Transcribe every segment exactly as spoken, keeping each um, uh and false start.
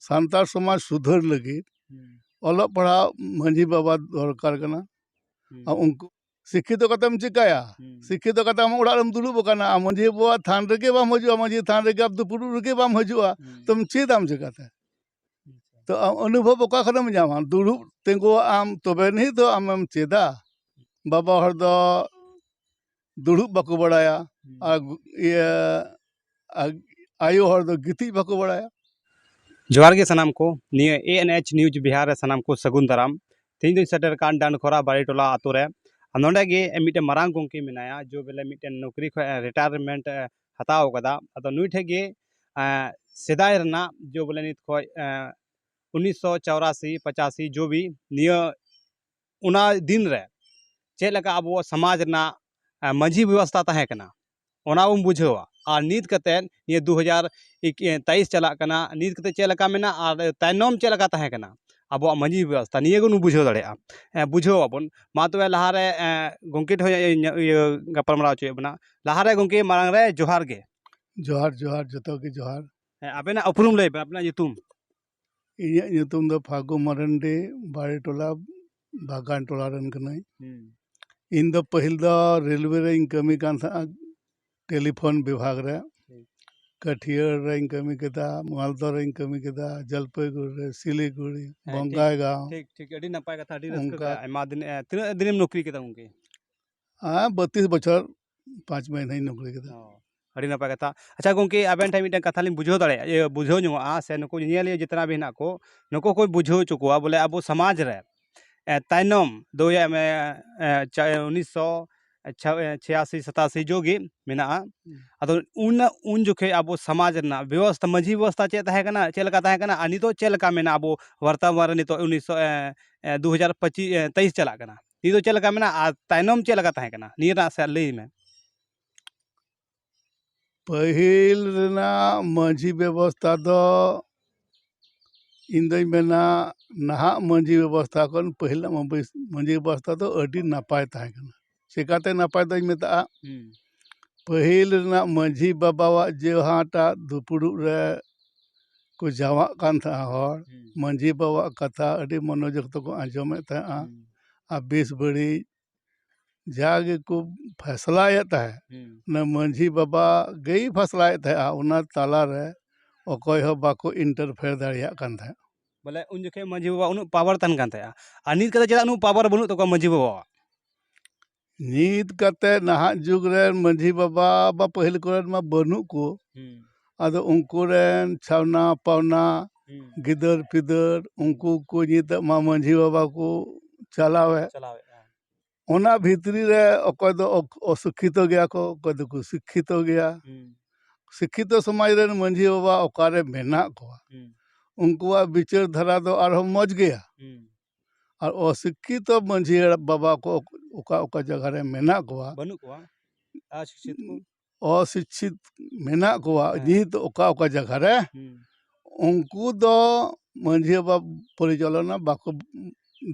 ᱥᱟᱱᱛᱟᱲ ᱥᱚᱢᱟᱡᱽ ᱥᱩᱫᱷᱟᱹᱨ ᱞᱟᱹᱜᱤᱫ ᱦᱩᱸ᱾ ᱚᱞᱚᱜ ᱯᱟᱲᱦᱟᱣ ᱢᱟᱹᱡᱷᱤ ᱵᱟᱵᱟ ᱫᱚᱨᱠᱟᱨ ᱠᱟᱱᱟ᱾ ᱦᱩᱸ᱾ ᱟᱨ ᱩᱱᱠᱩ ᱥᱤᱠᱠᱷᱤᱛᱚ ᱠᱟᱛᱮᱢ ᱪᱤᱠᱟᱹᱭᱟ? ᱦᱩᱸ᱾ ᱥᱤᱠᱠᱷᱤᱛᱚ ᱠᱟᱛᱮ ᱟᱢ ᱚᱲᱟᱜ ᱨᱮᱢ ᱫᱩᱲᱩᱵ ᱟᱠᱟᱱᱟ, ᱟᱢ ᱢᱟᱹᱡᱷᱤ ᱵᱟᱵᱟ ᱛᱷᱟᱱ ᱨᱮᱜᱮ ᱵᱟᱢ ᱦᱤᱡᱩᱜᱼᱟ, ᱢᱟᱹᱡᱷᱤ ᱛᱷᱟᱱ ᱨᱮᱜᱮ ᱟᱢ ᱫᱩᱯᱲᱩᱵ ᱨᱮᱜᱮ ᱵᱟᱢ ᱦᱤᱡᱩᱜᱼᱟ, ᱦᱩᱸ᱾ ᱛᱚᱢ ᱪᱮᱫᱟᱢ ᱪᱤᱠᱟᱹᱛᱮ? ᱟᱪᱪᱷᱟ᱾ ᱛᱚ ᱟᱢ ᱚᱱᱩᱵᱷᱚᱵ ᱚᱠᱟ ᱠᱷᱚᱱᱮᱢ ᱧᱟᱢᱟ? ᱫᱩᱲᱩᱵ ᱛᱤᱸᱜᱩ ᱟᱢ, ᱛᱚᱵᱮ ᱟᱹᱱᱤᱡ ᱫᱚ ᱟᱢᱮᱢ ᱪᱮᱫᱟ᱾ ᱵᱟᱵᱟ ᱦᱚᱲ ᱫᱚ ᱫᱩᱲᱩᱵ ᱵᱟᱠᱚ ᱵᱟᱲᱟᱭᱟ, ᱦᱩᱸ᱾ ᱟᱨ ᱜᱩ-, ᱤᱭᱟᱹ, ᱟᱨ ᱟᱭᱳ ᱦᱚᱲ ᱫᱚ ᱜᱤᱛᱤᱡ ᱵᱟᱠᱚ ᱵᱟᱲᱟᱭᱟ᱾ ᱡᱚᱦᱟᱨ ᱜᱮ ᱥᱟᱱᱟᱢ ᱠᱚ, ᱱᱤᱭᱟᱹ A N H News Bihar ᱨᱮ ᱥᱟᱱᱟᱢ ᱠᱚ ᱥᱟᱹᱜᱩᱱ ᱫᱟᱨᱟᱢ᱾ ᱛᱮᱦᱮᱧ ᱫᱚᱧ ᱥᱮᱴᱮᱨ ᱟᱠᱟᱱ ᱰᱟᱱᱰᱠᱷᱚᱨᱟ ᱵᱟᱲᱮᱴᱚᱞᱟ ᱟᱛᱳ ᱨᱮ᱾ ᱟᱨ ᱱᱚᱰᱮ ᱜᱮ ᱢᱤᱫᱴᱮᱱ ᱢᱟᱨᱟᱝ ᱜᱚᱢᱠᱮ ᱢᱮᱱᱟᱭᱟ, ᱡᱚ ᱵᱚᱞᱮ ᱢᱤᱫᱴᱮᱱ ᱱᱚᱠᱨᱤ ᱠᱷᱚᱱ retirement ᱮ ᱦᱟᱛᱟᱣ ᱟᱠᱟᱫᱟ᱾ ᱟᱫᱚ ᱱᱩᱭ ᱴᱷᱮᱱ ᱜᱮ, ᱮ, ᱥᱮᱫᱟᱭ ᱨᱮᱱᱟᱜ ᱡᱚ ᱵᱚᱞᱮ ᱱᱤᱛ ᱠᱷᱚᱱ, ᱮ, ᱩᱱᱤᱥᱥᱚ ᱪᱚᱣᱨᱟᱥᱤ ᱯᱚᱪᱟᱥᱤ ᱡᱚ ᱵᱤ ᱱᱤᱭᱟᱹ ᱚᱱᱟ ᱫᱤᱱ ᱨᱮ ᱪᱮᱫ ᱞᱮᱠᱟ ᱟᱵᱚ ᱥᱚᱢᱟᱡᱽ ᱨᱮᱱᱟᱜ, ᱮ, ᱢᱟᱹᱡᱷᱤ ᱵᱮᱵᱚᱥᱛᱷᱟ ᱛᱟᱦᱮᱸ ᱠᱟᱱᱟ, ᱚᱱᱟ ᱵᱚᱱ ᱵᱩᱡᱷᱟᱹᱣᱟ᱾ ᱟᱨ ᱱᱤᱛ ᱠᱟᱛᱮᱫ ᱱᱤᱭᱟᱹ ᱫᱩ ᱦᱟᱡᱟᱨ ᱛᱮᱭᱤᱥ ᱪᱟᱞᱟᱜ ᱠᱟᱱᱟ, ᱱᱤᱛ ᱠᱟᱛᱮᱫ ᱪᱮᱫ ᱞᱮᱠᱟ ᱢᱮᱱᱟᱜᱼᱟ ᱟᱨ ᱛᱟᱭᱱᱚᱢ ᱪᱮᱫ ᱞᱮᱠᱟ ᱛᱟᱦᱮᱸ ᱠᱟᱱᱟ ᱟᱵᱚᱣᱟᱜ ᱢᱟᱹᱡᱷᱤ ᱵᱮᱵᱚᱥᱛᱷᱟ, ᱱᱤᱭᱟᱹ ᱜᱮᱵᱚᱱ ᱵᱩᱡᱷᱟᱹᱣ ᱫᱟᱲᱮᱭᱟᱜᱼᱟ, ᱮ, ᱵᱩᱡᱷᱟᱹᱣ ᱟᱵᱚᱱ᱾ ᱢᱟ ᱛᱚᱵᱮ ᱞᱟᱦᱟᱨᱮ, ᱮ, ᱜᱚᱢᱠᱮ ᱴᱷᱮᱱ ᱤᱧ, ᱤᱭᱟᱹ, ᱜᱟᱯᱟᱞᱢᱟᱨᱟᱣ ᱦᱚᱪᱚᱭᱮᱫ ᱵᱚᱱᱟ᱾ ᱞᱟᱦᱟᱨᱮ ᱜᱚᱢᱠᱮ, ᱢᱟᱲᱟᱝ ᱨᱮ ᱡᱚᱦᱟᱨ ᱜᱮ᱾ ᱡᱚᱦᱟᱨ, ᱡᱚᱦᱟᱨ, ᱡᱚᱛᱚ ᱜᱮ ᱡᱚᱦᱟᱨ᱾ ᱦᱮᱸ, ᱟᱵᱮᱱᱟᱜ ᱩᱯᱨᱩᱢ ᱞᱟᱹᱭ ᱵᱮᱱ, ᱟᱵᱮᱱᱟᱜ ᱧᱩᱛᱩᱢ? ᱤᱧᱟᱹᱜ ᱧᱩᱛᱩᱢ ᱫᱚ ᱯᱷᱟᱹᱜᱩ ᱢᱟᱨᱟᱱᱰᱤ, ᱵᱟᱲᱮ ᱴᱚᱞᱟ, ᱵᱟᱜᱟᱱ ᱴᱚᱞᱟ ᱨᱮᱱ ᱠᱟᱹᱱᱟᱹᱧ᱾ ᱦᱩᱸ᱾ ᱤᱧ ᱫᱚ ᱯᱟᱹᱦᱤᱞ ᱫᱚ ᱨᱮᱞᱣᱮ ᱨᱮᱧ ᱠᱟᱹᱢᱤ ᱠᱟᱱ ᱛᱟᱦᱮᱸᱫ, ᱴᱮᱞᱤᱯᱷᱳᱱ ᱵᱤᱵᱷᱟᱜᱽ ᱨᱮ᱾ ᱴᱷᱤᱠ᱾ ᱠᱟᱹᱴᱷᱤᱭᱟᱹᱲ ᱨᱮᱧ ᱠᱟᱹᱢᱤ ᱠᱮᱫᱟ, ᱢᱟᱞᱫᱟ ᱨᱮᱧ ᱠᱟᱹᱢᱤ ᱠᱮᱫᱟ, ᱡᱚᱞᱯᱟᱭᱜᱩᱲᱤ ᱨᱮ, ᱥᱤᱞᱤᱜᱩᱲᱤ, ᱦᱮᱸ, ᱴᱷᱤᱠ, ᱵᱚᱝᱜᱟᱭᱜᱟᱸᱣ᱾ ᱴᱷᱤᱠ, ᱴᱷᱤᱠ, ᱟᱹᱰᱤ ᱱᱟᱯᱟᱭ ᱠᱟᱛᱷᱟ, ᱟᱹᱰᱤ ᱨᱟᱹᱥᱠᱟᱹ ᱚᱱᱠᱟ ᱜᱮ᱾ ᱟᱭᱢᱟ ᱫᱤᱱ, ᱮ, ᱛᱤᱱᱟᱹᱜ ᱫᱤᱱᱮᱢ ᱱᱚᱠᱨᱤ ᱠᱮᱫᱟ ᱜᱚᱢᱠᱮ? ᱦᱮᱸ, ᱵᱚᱛᱤᱥ ᱵᱚᱪᱷᱚᱨ ᱯᱟᱸᱪ ᱢᱟᱹᱦᱱᱟᱹᱧ ᱱᱚᱠᱨᱤ ᱠᱮᱫᱟ᱾ ᱚ, ᱟᱹᱰᱤ ᱱᱟᱯᱟᱭ ᱠᱟᱛᱷᱟ᱾ ᱟᱪᱪᱷᱟ ᱜᱚᱢᱠᱮ, ᱟᱵᱮᱱ ᱴᱷᱮᱱ ᱢᱤᱫᱴᱮᱱ ᱠᱟᱛᱷᱟ ᱞᱤᱧ ᱵᱩᱡᱷᱟᱹᱣ ᱫᱟᱲᱮᱭᱟᱜᱼᱟ, ᱤᱭᱟᱹ, ᱵᱩᱡᱷᱟᱹᱣ ᱧᱚᱜᱚᱜᱼᱟ, ᱥᱮ ᱱᱩᱠᱩ ᱧᱮᱧᱮᱞᱤᱭᱟᱹ ᱡᱮᱛᱱᱟ ᱵᱤᱱ ᱦᱮᱱᱟᱜ ᱠᱚ, ᱱᱩᱠᱩ ᱠᱚ ᱵᱩᱡᱷᱟᱹᱣ ᱦᱚᱪᱚ ᱠᱚᱣᱟ, ᱵᱚᱞᱮ ᱟᱵᱚ ᱥᱚᱢᱟᱡᱽ ᱨᱮ, ᱮ, ᱛᱟᱭᱱᱚᱢ ᱫᱚ, ᱮ, ᱮ, ᱪᱟ-, ᱩᱱᱤᱥᱥᱚ ᱪᱷᱟ-, ᱮ, ᱪᱷᱤᱭᱟᱥᱤ ᱥᱟᱛᱟᱥᱤ ᱡᱚ ᱜᱮ ᱢᱮᱱᱟᱜᱼᱟ᱾ ᱦᱩᱸ᱾ ᱟᱫᱚ ᱩᱱ, ᱩᱱ ᱡᱚᱠᱷᱮᱡ ᱟᱵᱚ ᱥᱚᱢᱟᱡᱽ ᱨᱮᱱᱟᱜ ᱵᱮᱵᱚᱥᱛᱷᱟ, ᱢᱟᱹᱡᱷᱤ ᱵᱮᱵᱚᱥᱛᱷᱟ ᱪᱮᱫ ᱛᱟᱦᱮᱸ ᱠᱟᱱᱟ, ᱪᱮᱫ ᱞᱮᱠᱟ ᱛᱟᱦᱮᱸ ᱠᱟᱱᱟ, ᱟᱨ ᱱᱤᱛᱚᱜ ᱪᱮᱫ ᱞᱮᱠᱟ ᱢᱮᱱᱟᱜᱼᱟ ᱟᱵᱚ ᱵᱚᱨᱛᱚᱢᱟᱱ ᱨᱮ ᱱᱤᱛᱚᱜ ᱩᱱᱤᱥᱥᱚ, ᱮ, ᱮ, ᱫᱩ ᱦᱟᱡᱟᱨ ᱯᱚᱸᱪᱤᱥ, ᱮ, ᱛᱮᱭᱤᱥ ᱪᱟᱞᱟᱜ ᱠᱟᱱᱟ, ᱱᱤᱛᱚᱜ ᱪᱮᱫ ᱞᱮᱠᱟ ᱢᱮᱱᱟᱜᱼᱟ ᱟᱨ ᱛᱟᱭᱱᱚᱢ ᱪᱮᱫ ᱞᱮᱠᱟ ᱛᱟᱦᱮᱸ ᱠᱟᱱᱟ, ᱱᱤᱭᱟᱹ ᱨᱮᱱᱟᱜ ᱥᱮ ᱞᱟᱹᱭ ᱢᱮ᱾ ᱯᱟᱹᱦᱤᱞ ᱨᱮᱱᱟᱜ ᱢᱟᱹᱡᱷᱤ ᱵᱮᱵᱚᱥᱛᱷᱟ ᱫᱚ, ᱤᱧ ᱫᱚᱧ ᱢᱮᱱᱟ, ᱱᱟᱦᱟᱜ ᱢᱟᱹᱡᱷᱤ ᱵᱮᱵᱚᱥᱛᱷᱟ ᱠᱷᱚᱱ ᱯᱟᱹᱦᱤᱞᱟᱜ ᱢᱟᱹᱡᱷᱤ, ᱢᱟᱹᱡᱷᱤ ᱵᱮᱵᱚᱥᱛᱷᱟ ᱫᱚ ᱟᱹᱰᱤ ᱱᱟᱯᱟᱭ ᱛᱟᱦᱮᱸ ᱠᱟᱱᱟ᱾ ᱪᱮᱠᱟᱛᱮ ᱱᱟᱯᱟᱭ ᱫᱚᱧ ᱢᱮᱛᱟᱜᱼᱟ? ᱦᱩᱸ᱾ ᱯᱟᱹᱦᱤᱞ ᱨᱮᱱᱟᱜ ᱢᱟᱹᱡᱷᱤ ᱵᱟᱵᱟᱣᱟᱜ ᱡᱟᱦᱟᱸᱴᱟᱜ ᱫᱩᱯᱲᱩᱵ ᱨᱮ ᱠᱚ ᱡᱟᱶᱟᱜ ᱠᱟᱱ ᱛᱟᱦᱮᱸᱫ ᱦᱚᱲ, ᱦᱩᱸ᱾ ᱢᱟᱹᱡᱷᱤ ᱵᱟᱵᱟᱣᱟᱜ ᱠᱟᱛᱷᱟ ᱟᱹᱰᱤ ᱢᱚᱱᱳᱡᱳᱜᱽ ᱛᱮᱠᱚ ᱟᱸᱡᱚᱢᱮᱫ ᱛᱟᱦᱮᱸᱫᱼᱟ᱾ ᱦᱩᱸ᱾ ᱟᱨ ᱵᱮᱥ ᱵᱟᱹᱲᱤᱡ ᱡᱟ ᱜᱮᱠᱚ ᱯᱷᱮᱥᱞᱟᱭᱮᱫ ᱛᱟᱦᱮᱸᱫ, ᱦᱩᱸ᱾ ᱚᱱᱟ ᱢᱟᱹᱡᱷᱤ ᱵᱟᱵᱟ ᱜᱮᱭ ᱯᱷᱮᱥᱞᱟᱭᱮᱫ ᱛᱟᱦᱮᱸᱫᱼᱟ, ᱚᱱᱟ ᱛᱟᱞᱟᱨᱮ ᱚᱠᱚᱭ ᱦᱚᱸ ᱵᱟᱠᱚ interfere ᱫᱟᱲᱮᱭᱟᱜ ᱠᱟᱱ ᱛᱟᱦᱮᱸᱫ᱾ ᱵᱚᱞᱮ ᱩᱱ ᱡᱚᱠᱷᱮᱡ ᱢᱟᱹᱡᱷᱤ ᱵᱟᱵᱟ ᱩᱱᱟᱹᱜ power ᱛᱟᱦᱮᱱ ᱠᱟᱱ ᱛᱟᱦᱮᱸᱫᱼᱟ, ᱟᱨ ᱱᱤᱛ ᱠᱟᱛᱮ ᱪᱮᱫᱟᱜ ᱩᱱᱟᱹᱜ power ᱵᱟᱹᱱᱩᱜ ᱛᱟᱠᱚᱣᱟ ᱢᱟᱹᱡᱷᱤ ᱵᱟᱵᱟᱣᱟᱜ? ᱱᱤᱛ ᱠᱟᱛᱮ ᱱᱟᱦᱟᱜ ᱡᱩᱜᱽ ᱨᱮᱱ ᱢᱟᱹᱡᱷᱤ ᱵᱟᱵᱟ ᱵᱟ ᱯᱟᱹᱦᱤᱞ ᱠᱚᱨᱮᱱ ᱢᱟ ᱵᱟᱹᱱᱩᱜ ᱠᱚ, ᱦᱩᱸ᱾ ᱟᱫᱚ ᱩᱱᱠᱩ ᱨᱮᱱ ᱪᱷᱟᱣᱱᱟ ᱯᱟᱣᱱᱟ, ᱦᱩᱸ᱾ ᱜᱤᱫᱟᱹᱨ ᱯᱤᱫᱟᱹᱨ, ᱩᱱᱠᱩ ᱠᱚ ᱱᱤᱛᱚᱜ ᱢᱟ ᱢᱟᱹᱡᱷᱤ ᱵᱟᱵᱟ ᱠᱚ ᱪᱟᱞᱟᱣᱮᱫ᱾ ᱪᱟᱞᱟᱣᱮᱫᱼᱟ᱾ ᱚᱱᱟ ᱵᱷᱤᱛᱨᱤ ᱨᱮ ᱚᱠᱚᱭ ᱫᱚ ᱚᱠ-, ᱚᱥᱤᱠᱠᱷᱤᱛᱚ ᱜᱮᱭᱟ ᱠᱚ, ᱚᱠᱚᱭ ᱫᱚᱠᱚ ᱥᱤᱠᱠᱷᱤᱛᱚ ᱜᱮᱭᱟ᱾ ᱦᱩᱸ᱾ ᱥᱤᱠᱠᱷᱤᱛᱚ ᱥᱚᱢᱟᱡᱽ ᱨᱮᱱ ᱢᱟᱹᱡᱷᱤ ᱵᱟᱵᱟ ᱚᱠᱟᱨᱮ ᱢᱮᱱᱟᱜ ᱠᱚᱣᱟ, ᱦᱩᱸ᱾ ᱩᱱᱠᱩᱣᱟᱜ ᱵᱤᱪᱟᱹᱨ ᱫᱷᱟᱨᱟ ᱫᱚ ᱟᱨᱦᱚᱸ ᱢᱚᱡᱽ ᱜᱮᱭᱟ᱾ ᱦᱩᱸ᱾ ᱟᱨ ᱚᱥᱤᱠᱠᱷᱤᱛᱚ ᱢᱟᱹᱡᱷᱤ ᱵᱟᱵᱟ ᱠᱚ ᱚᱠᱟ ᱚᱠᱟ ᱡᱟᱭᱜᱟ ᱨᱮ ᱢᱮᱱᱟᱜ ᱠᱚᱣᱟ, ᱵᱟᱹᱱᱩᱜ ᱠᱚᱣᱟ, ᱚᱥᱤᱠᱠᱷᱤᱛ ᱠᱚ᱾ ᱚᱥᱤᱠᱠᱷᱤᱛ ᱢᱮᱱᱟᱜ ᱠᱚᱣᱟ, ᱦᱮᱸ᱾ ᱱᱤᱛ ᱚᱠᱟ ᱚᱠᱟ ᱡᱟᱭᱜᱟ ᱨᱮ, ᱦᱩᱸ᱾ ᱩᱱᱠᱩ ᱫᱚ ᱢᱟᱹᱡᱷᱤ ᱵᱟᱵᱟ ᱯᱚᱨᱤᱪᱟᱞᱚᱱᱟ ᱵᱟᱠᱚ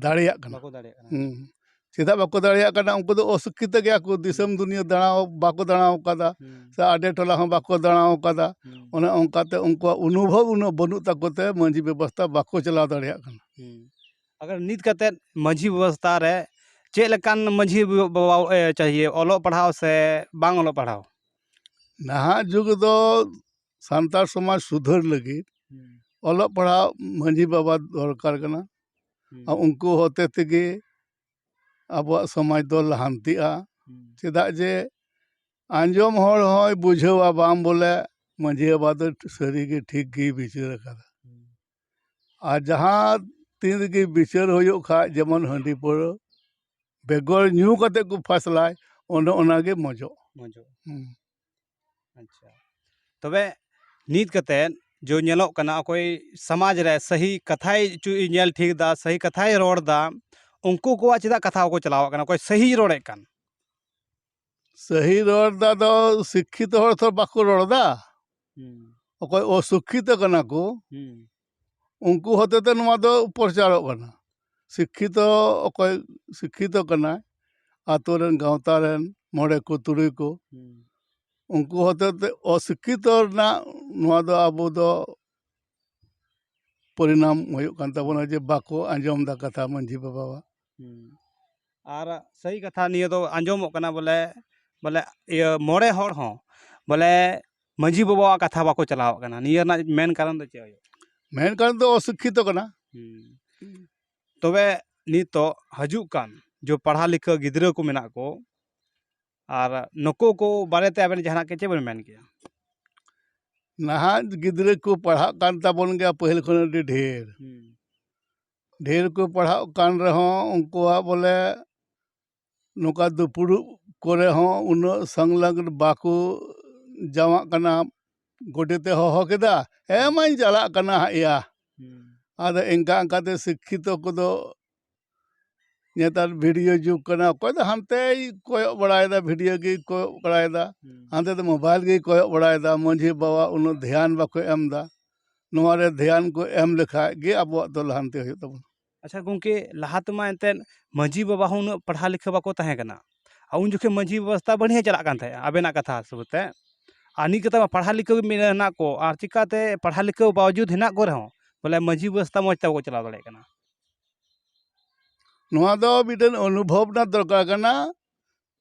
ᱫᱟᱲᱮᱭᱟᱜ ᱠᱟᱱᱟ᱾ ᱵᱟᱠᱚ ᱫᱟᱲᱮᱭᱟᱜ ᱠᱟᱱᱟ᱾ ᱦᱩᱸ᱾ ᱪᱮᱫᱟᱜ ᱵᱟᱠᱚ ᱫᱟᱲᱮᱭᱟᱜ ᱠᱟᱱᱟ? ᱩᱱᱠᱩ ᱫᱚ ᱚᱥᱤᱠᱠᱷᱤᱛᱚ ᱜᱮᱭᱟ ᱠᱚ, ᱫᱤᱥᱚᱢ ᱦᱩᱸ᱾ ᱫᱩᱱᱤᱭᱟᱹ ᱫᱟᱬᱟ ᱵᱟᱠᱚ ᱫᱟᱬᱟ ᱟᱠᱟᱫᱟ, ᱦᱩᱸ᱾ ᱥᱮ ᱟᱰᱮ ᱴᱚᱞᱟ ᱦᱚᱸ ᱵᱟᱠᱚ ᱫᱟᱬᱟ ᱟᱠᱟᱫᱟ᱾ ᱦᱩᱸ᱾ ᱚᱱᱮ ᱚᱱᱠᱟᱛᱮ ᱩᱱᱠᱩᱣᱟᱜ ᱚᱱᱩᱵᱷᱚᱵ ᱩᱱᱟᱹᱜ ᱵᱟᱹᱱᱩᱜ ᱛᱟᱠᱚ ᱛᱮ ᱢᱟᱹᱡᱷᱤ ᱵᱮᱵᱚᱥᱛᱷᱟ ᱵᱟᱠᱚ ᱪᱟᱞᱟᱣ ᱫᱟᱲᱮᱭᱟᱜ ᱠᱟᱱᱟ᱾ ᱦᱩᱸ᱾ ᱟᱜᱟᱨ ᱱᱤᱛ ᱠᱟᱛᱮᱫ ᱢᱟᱹᱡᱷᱤ ᱵᱮᱵᱚᱥᱛᱷᱟ ᱨᱮ ᱪᱮᱫ ᱞᱮᱠᱟᱱ ᱢᱟᱹᱡᱷᱤ ᱵᱟᱵᱟ, ᱮ, ᱪᱟᱦᱤᱭᱮ, ᱚᱞᱚᱜ ᱯᱟᱲᱦᱟᱣ ᱥᱮ ᱵᱟᱝ ᱚᱞᱚᱜ ᱯᱟᱲᱦᱟᱣ? ᱱᱟᱦᱟᱜ ᱡᱩᱜᱽ ᱫᱚ ᱥᱟᱱᱛᱟᱲ ᱥᱚᱢᱟᱡᱽ ᱥᱩᱫᱷᱟᱹᱨ ᱞᱟᱹᱜᱤᱫ ᱦᱩᱸ᱾ ᱚᱞᱚᱜ ᱯᱟᱲᱦᱟᱣ ᱢᱟᱹᱡᱷᱤ ᱵᱟᱵᱟ ᱫᱚᱨᱠᱟᱨ ᱠᱟᱱᱟ᱾ ᱦᱩᱸ᱾ ᱟᱨ ᱩᱱᱠᱩ ᱦᱚᱛᱮ ᱛᱮᱜᱮ ᱟᱵᱚᱣᱟᱜ ᱥᱚᱢᱟᱡᱽ ᱫᱚ ᱞᱟᱦᱟᱱᱛᱤᱜᱼᱟ᱾ ᱦᱩᱸ᱾ ᱪᱮᱫᱟᱜ ᱡᱮ ᱟᱸᱡᱚᱢ ᱦᱚᱲ ᱦᱚᱸᱭ ᱵᱩᱡᱷᱟᱹᱣᱟ ᱵᱟᱝ ᱵᱚᱞᱮ ᱢᱟᱹᱡᱷᱤ ᱵᱟᱵᱟ ᱫᱚ ᱥᱟᱹᱨᱤᱜᱮ ᱴᱷᱤᱠ ᱜᱮᱭ ᱵᱤᱪᱟᱹᱨ ᱟᱠᱟᱫᱟ᱾ ᱦᱩᱸ᱾ ᱟᱨ ᱡᱟᱦᱟᱸ ᱛᱤᱱ ᱨᱮᱜᱮ ᱵᱤᱪᱟᱹᱨ ᱦᱩᱭᱩᱜ ᱠᱷᱟᱡ, ᱡᱮᱢᱚᱱ ᱦᱟᱺᱰᱤ ᱯᱟᱹᱣᱨᱟᱹ ᱵᱮᱜᱚᱨ ᱧᱩ ᱠᱟᱛᱮ ᱠᱚ ᱯᱷᱟᱥᱞᱟᱭ, ᱚᱱᱮ ᱚᱱᱟᱜᱮ ᱢᱚᱡᱚᱜ᱾ ᱢᱚᱡᱚᱜ᱾ ᱦᱩᱸ᱾ ᱟᱪᱪᱷᱟ, ᱛᱚᱵᱮ ᱱᱤᱛ ᱠᱟᱛᱮ ᱡᱚ ᱧᱮᱞᱚᱜ ᱠᱟᱱᱟ, ᱚᱠᱚᱭ ᱥᱚᱢᱟᱡᱽ ᱨᱮ ᱥᱟᱹᱦᱤ ᱠᱟᱛᱷᱟᱭ ᱪᱩ-, ᱧᱮᱞ ᱴᱷᱤᱠ ᱫᱟ, ᱥᱟᱹᱦᱤ ᱠᱟᱛᱷᱟᱭ ᱨᱚᱲ ᱫᱟ, ᱩᱱᱠᱩ ᱠᱚᱣᱟᱜ ᱪᱮᱫᱟᱜ ᱠᱟᱛᱷᱟ ᱵᱟᱠᱚ ᱪᱟᱞᱟᱣ ᱠᱟᱱᱟ? ᱚᱠᱚᱭ ᱥᱟᱹᱦᱤᱭ ᱨᱚᱲᱮᱫ ᱠᱟᱱ? ᱥᱟᱹᱦᱤ ᱨᱚᱲ ᱫᱟ ᱫᱚ ᱥᱤᱠᱠᱷᱤᱛᱚ ᱦᱚᱲ ᱛᱚ ᱵᱟᱠᱚ ᱨᱚᱲ ᱫᱟ᱾ ᱦᱩᱸ᱾ ᱚᱠᱚᱭ ᱚᱥᱤᱠᱠᱷᱤᱛᱚ ᱠᱟᱱᱟ ᱠᱚ, ᱦᱩᱸ᱾ ᱩᱱᱠᱩ ᱦᱚᱛᱮ ᱛᱮ ᱱᱚᱣᱟ ᱫᱚ ᱯᱨᱚᱪᱟᱨᱚᱜ ᱠᱟᱱᱟ᱾ ᱥᱤᱠᱠᱷᱤᱛᱚ ᱚᱠᱚᱭ ᱥᱤᱠᱠᱷᱤᱛᱚ ᱠᱟᱱᱟᱭ, ᱟᱛᱳ ᱨᱮᱱ, ᱜᱟᱶᱛᱟ ᱨᱮᱱ ᱢᱚᱬᱮ ᱠᱚ, ᱛᱩᱨᱩᱭ ᱠᱚ, ᱦᱩᱸ᱾ ᱩᱱᱠᱩ ᱦᱚᱛᱮ ᱛᱮ ᱚᱥᱤᱠᱠᱷᱤᱛᱚ ᱨᱮᱱᱟᱜ ᱱᱚᱣᱟ ᱫᱚ ᱟᱵᱚ ᱫᱚ ᱯᱚᱨᱤᱱᱟᱢ ᱦᱩᱭᱩᱜ ᱠᱟᱱ ᱛᱟᱵᱚᱱᱟ, ᱡᱮ ᱵᱟᱠᱚ ᱟᱸᱡᱚᱢ ᱫᱟ ᱠᱟᱛᱷᱟ ᱢᱟᱹᱡᱷᱤ ᱵᱟᱵᱟᱣᱟᱜ᱾ ᱦᱩᱸ᱾ ᱟᱨ ᱥᱟᱹᱨᱤ ᱠᱟᱛᱷᱟ ᱱᱤᱭᱟᱹ ᱫᱚ ᱟᱸᱡᱚᱢᱚᱜ ᱠᱟᱱᱟ ᱵᱚᱞᱮ, ᱵᱚᱞᱮ ᱤᱭᱟᱹ ᱢᱚᱬᱮ ᱦᱚᱲ ᱦᱚᱸ ᱵᱚᱞᱮ ᱢᱟᱹᱡᱷᱤ ᱵᱟᱵᱟᱣᱟᱜ ᱠᱟᱛᱷᱟ ᱵᱟᱠᱚ ᱪᱟᱞᱟᱣᱚᱜ ᱠᱟᱱᱟ᱾ ᱱᱤᱭᱟᱹ ᱨᱮᱱᱟᱜ ᱢᱮᱱ ᱠᱟᱨᱚᱱ ᱫᱚ ᱪᱮᱫ ᱦᱩᱭᱩᱜ? ᱢᱮᱱ ᱠᱟᱨᱚᱱ ᱫᱚ ᱚᱥᱤᱠᱠᱷᱤᱛᱚ ᱠᱟᱱᱟ᱾ ᱦᱩᱸ᱾ ᱛᱚᱵᱮ ᱱᱤᱛᱚᱜ ᱦᱤᱡᱩᱜ ᱠᱟᱱ ᱡᱚ ᱯᱟᱲᱦᱟ ᱞᱤᱠᱷᱟᱹ ᱜᱤᱫᱽᱨᱟᱹ ᱠᱚ ᱢᱮᱱᱟᱜ ᱠᱚ, ᱟᱨ ᱱᱩᱠᱩ ᱠᱚ ᱵᱟᱨᱮᱛᱮ ᱟᱵᱮᱱ ᱡᱟᱦᱟᱱᱟᱜ ᱪᱮᱫ ᱵᱮᱱ ᱢᱮᱱ ᱠᱮᱭᱟ? ᱱᱟᱦᱟᱜ ᱜᱤᱫᱽᱨᱟᱹ ᱠᱚ ᱯᱟᱲᱦᱟᱜ ᱠᱟᱱ ᱛᱟᱵᱚᱱ ᱜᱮᱭᱟ ᱯᱟᱹᱦᱤᱞ ᱠᱷᱚᱱ ᱟᱹᱰᱤ ᱰᱷᱮᱨ᱾ ᱦᱩᱸ᱾ ᱰᱷᱮᱨ ᱠᱚ ᱯᱟᱲᱦᱟᱜ ᱠᱟᱱ ᱨᱮᱦᱚᱸ ᱩᱱᱠᱩᱣᱟᱜ ᱵᱚᱞᱮ ᱱᱚᱝᱠᱟ ᱫᱩᱯᱲᱩᱵ ᱠᱚᱨᱮ ᱦᱚᱸ ᱩᱱᱟᱹᱜ ᱥᱚᱝᱞᱚᱜᱽᱱ ᱵᱟᱠᱚ ᱡᱟᱣᱟᱜ ᱠᱟᱱᱟ᱾ ᱜᱚᱰᱮᱛ ᱮ ᱦᱚᱦᱚ ᱠᱮᱫᱟ, "ᱦᱮᱸ, ᱢᱟᱧ ᱪᱟᱞᱟᱜ ᱠᱟᱱᱟ ᱦᱟᱸᱜ ᱭᱟ᱾" ᱦᱩᱸ᱾ ᱟᱫᱚ ᱮᱱᱠᱟ ᱮᱱᱠᱟᱛᱮ ᱥᱤᱠᱠᱷᱤᱛᱚ ᱠᱚᱫᱚ ᱱᱮᱛᱟᱨ ᱵᱷᱤᱰᱤᱭᱳ ᱡᱩᱜᱽ ᱠᱟᱱᱟ, ᱚᱠᱚᱭ ᱫᱚ ᱦᱟᱱᱛᱮᱭ ᱠᱚᱭᱚᱜ ᱵᱟᱲᱟᱭᱮᱫᱟ, ᱵᱷᱤᱰᱤᱭᱳ ᱜᱮᱭ ᱠᱚᱭᱚᱜ ᱵᱟᱲᱟᱭᱮᱫᱟ, ᱦᱩᱸ᱾ ᱦᱟᱱᱛᱮ ᱫᱚ ᱢᱳᱵᱟᱭᱤᱞ ᱜᱮᱭ ᱠᱚᱭᱚᱜ ᱵᱟᱲᱟᱭᱮᱫᱟ᱾ ᱢᱟᱹᱡᱷᱤ ᱵᱟᱵᱟ ᱩᱱᱟᱹᱜ ᱫᱷᱮᱭᱟᱱ ᱵᱟᱠᱚ ᱮᱢ ᱮᱫᱟ᱾ ᱱᱚᱣᱟ ᱨᱮ ᱫᱷᱮᱭᱟᱱ ᱠᱚ ᱮᱢ ᱞᱮᱠᱷᱟᱡ ᱜᱮ ᱟᱵᱚᱣᱟᱜ ᱫᱚ ᱞᱟᱦᱟᱱᱛᱤ ᱦᱩᱭᱩᱜ ᱛᱟᱵᱚᱱᱟ᱾ ᱟᱪᱪᱷᱟ ᱜᱚᱢᱠᱮ, ᱞᱟᱦᱟ ᱛᱮᱢᱟ ᱮᱱᱛᱮᱫ ᱢᱟᱹᱡᱷᱤ ᱵᱟᱵᱟ ᱦᱚᱸ ᱩᱱᱟᱹᱜ ᱯᱟᱲᱦᱟᱣ ᱞᱤᱠᱷᱟᱹ ᱵᱟᱠᱚ ᱛᱟᱦᱮᱸ ᱠᱟᱱᱟ, ᱟᱨ ᱩᱱ ᱡᱚᱠᱷᱮᱡ ᱢᱟᱹᱡᱷᱤ ᱵᱮᱵᱚᱥᱛᱷᱟ ᱵᱟᱹᱲᱤᱡ ᱪᱟᱞᱟᱜ ᱠᱟᱱ ᱛᱟᱦᱮᱸᱜᱼᱟ ᱟᱵᱮᱱᱟᱜ ᱠᱟᱛᱷᱟ ᱦᱤᱥᱟᱹᱵ ᱛᱮ, ᱟᱨ ᱱᱤᱛ ᱠᱟᱛᱮ ᱢᱟ ᱯᱟᱲᱦᱟᱣ ᱞᱤᱠᱷᱟᱹ ᱢᱮᱱᱟᱜ ᱦᱮᱱᱟᱜ ᱠᱚ, ᱟᱨ ᱪᱤᱠᱟᱛᱮ ᱯᱟᱲᱦᱟᱣ ᱞᱤᱠᱷᱟᱹ ᱵᱟᱣᱡᱩᱫ ᱦᱮᱱᱟᱜ ᱠᱚ ᱨᱮᱦᱚᱸ ᱵᱚᱞᱮ ᱢᱟᱹᱡᱷᱤ ᱵᱮᱵᱚᱥᱛᱷᱟ ᱢᱚᱡᱽ ᱛᱮ ᱵᱟᱠᱚ ᱪᱟᱞᱟᱣ ᱫᱟᱲᱮᱭᱟᱜ ᱠᱟᱱᱟ? ᱱᱚᱣᱟ ᱫᱚ ᱢᱤᱫᱴᱮᱱ ᱚᱱᱩᱵᱷᱚᱵ ᱨᱮᱱᱟᱜ ᱫᱚᱨᱠᱟᱨ ᱠᱟᱱᱟ᱾